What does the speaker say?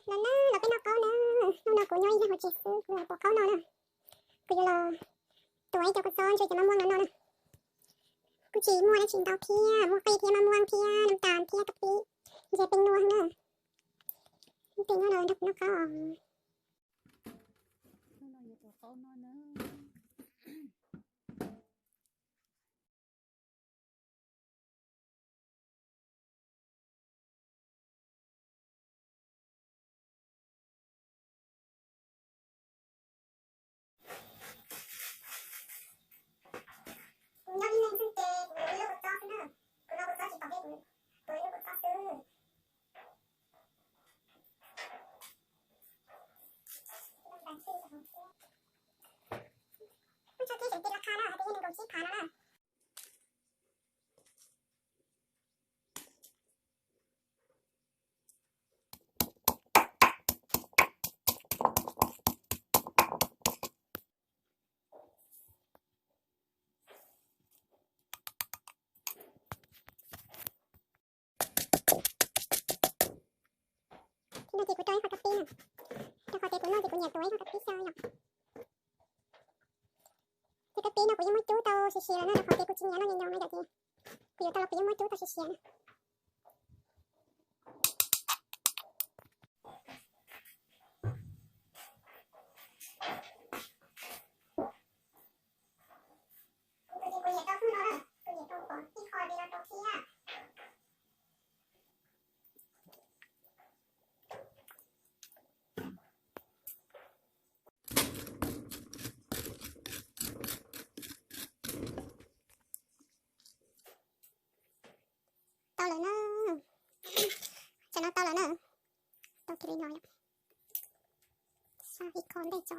Los na, los peb noj qaub na. Hnub no kuv nyob ib leeg hauv tsev xwb, kuv los pom qaub no na. Kuv yuav los tuav ib co kua txob ntshe cov maj muaj no no na. Kuj tsis muaj dab tsi ntau thiab, muaj qej thiab maj muaj thiab nam tas thiab kab pib, ntshe peb noj na. Tej nyob no nrog kuv noj qaub os. Hnub no yuav tuav qaub no na. Kuv nyob ib leeg xwb ces kuv yuav ib lub kua txob xwb na. Kuv noj kua txob tsis pom kev, kuv tuav ib lub kua txob xwb. Muab tso kiag tseem ti la kha na, hais tias yog nees nkaum tsib phav no na. Tib no ces kuv rau ib qho kab pib na, rau qhov tias kuv noj ces kuv nyiam tuav ib qho kab pib xyaw yom. Ces kab pib no kuv yeej muab cub tau siav siav lawm na, rau qhov tias kuv tsis nyiam noj nyoos nyoos no yom, ces kuv yuav tau los kuv yeej muab cub tau siav siav na. Kuv ces kuv nyiam rau hnub no na, kuv nyiam rau pom ib qho li no rau thiab. Tau lawm na. Tsam no tau lawm na. Tau kiag li no yom. Xa ib qho ntej tso.